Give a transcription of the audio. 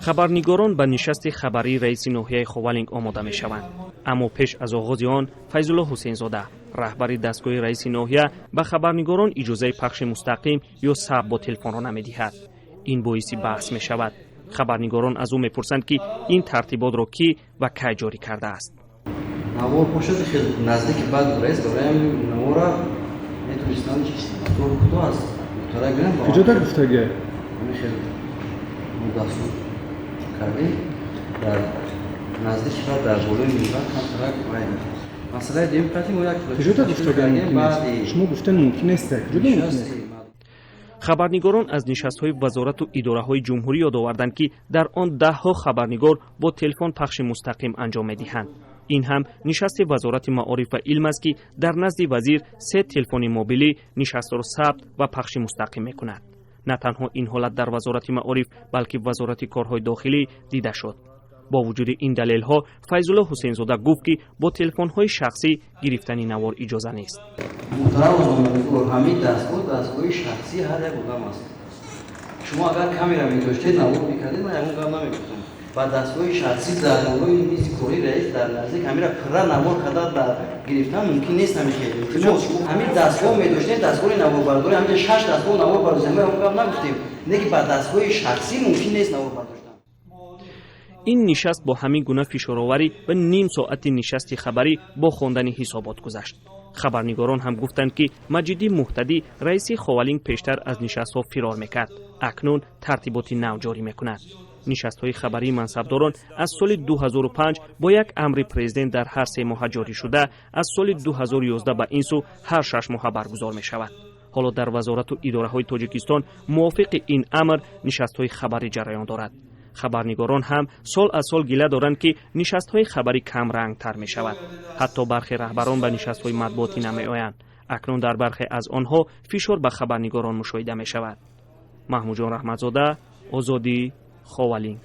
Хабарнигорон ба нишасти хабарии раиси ноҳияи Ховалинг омода мешаванд, аммо пеш аз оғози он Файзулло Ҳусейнзода, раҳбари дастгоҳи раиси ноҳия, ба хабарнигорон иҷозаи пахши мустақим ё сабт бо телефонро намедиҳад. Ин боиси баҳс мешавад. Хабарнигорон аз ӯ мепурсанд, ки ин тартиботро кӣ ва кай ҷорӣ кардааст. Навор бошад, хел наздики баъд раис бароям навора метонистам кӯтоҳ аз муҳтарам гирам. Куҷо дар гуфтагӣ? Хел дастур кардем, дар наздики баъд дар болои минбар камтарак. Масъалаи дуюм қати мо як Куҷо дар гуфтагӣ мумкин нест? Шумо гуфтан мумкин нест, куҷо мумкин нест? Хабарнигорон аз нишастҳои вазорату идораҳои ҷумҳурӣ ёд оварданд, ки дар он даҳҳо хабарнигор бо телефон пахши мустақим анҷом медиҳанд. Ин ҳам нишасти Вазорати маориф ва илм аст, ки дар назди вазир се телефони мобилӣ нишастро сабт ва пахши мустақим мекунад. На танҳо ин ҳолат дар Вазорати маориф, балки Вазорати корҳои дохилӣ дида шуд. Бо вуҷуди ин далелҳо Файзулло Ҳусейнзода гуфт, ки бо телефонҳои шахсӣ гирифтани навор иҷоза нест. Муҳтарам рӯзноманигор, ҳамин дастгоҳ дастгоҳи шахсии ҳар як одам аст. Шумо агар камера медоштед, навор мекардед, ман ягон гап намегуфтам. Ба дастгоҳи шахсӣ дар болои мизи кори раис дар наздик ҳамира пурра навор карда дар гирифтан мумкин нест. Ҳамихел, илтимос, ҳамин дастгоҳ медоштем, дастгоҳи наворбардорӣ, ҳаминҷа шаш дастгоҳ навор бардоштем, мо ягон гап нагуфтем, не ки ба дастгоҳи шахсӣ мумкин нест навор бардоштан. Ин нишаст бо ҳамин гуна фишороварӣ ва ним соати нишасти хабарӣ бо хондани ҳисобот гузашт. Хабарнигорон ҳам гуфтанд, ки Маҷидӣ Муҳтадӣ, раиси Ховалинг, пештар аз нишастҳо фирор мекард, акнун тартиботи нав ҷорӣ мекунад. Нишастҳои хабарии мансабдорон аз соли 2005 бо як амри президент дар ҳар 3 моҳа ҷорӣ шуда, аз соли 2011 ба ин сӯ ҳар 6 моҳа баргузор мешавад. Ҳоло дар вазорату идораҳои Тоҷикистон мувофиқи ин амр нишастҳои хабарӣ ҷараён дорад. Хабарнигорон ҳам сол аз сол гила доранд, ки нишастҳои хабарӣ камрангтар мешавад, ҳатто бархе раҳбарон ба нишастҳои матбуотӣ намеоянд. Акнун дар бархе аз онҳо фишор ба хабарнигорон мушоҳида мешавад. Маҳмудҷон Раҳматзода, Озодӣ, Ховалинг.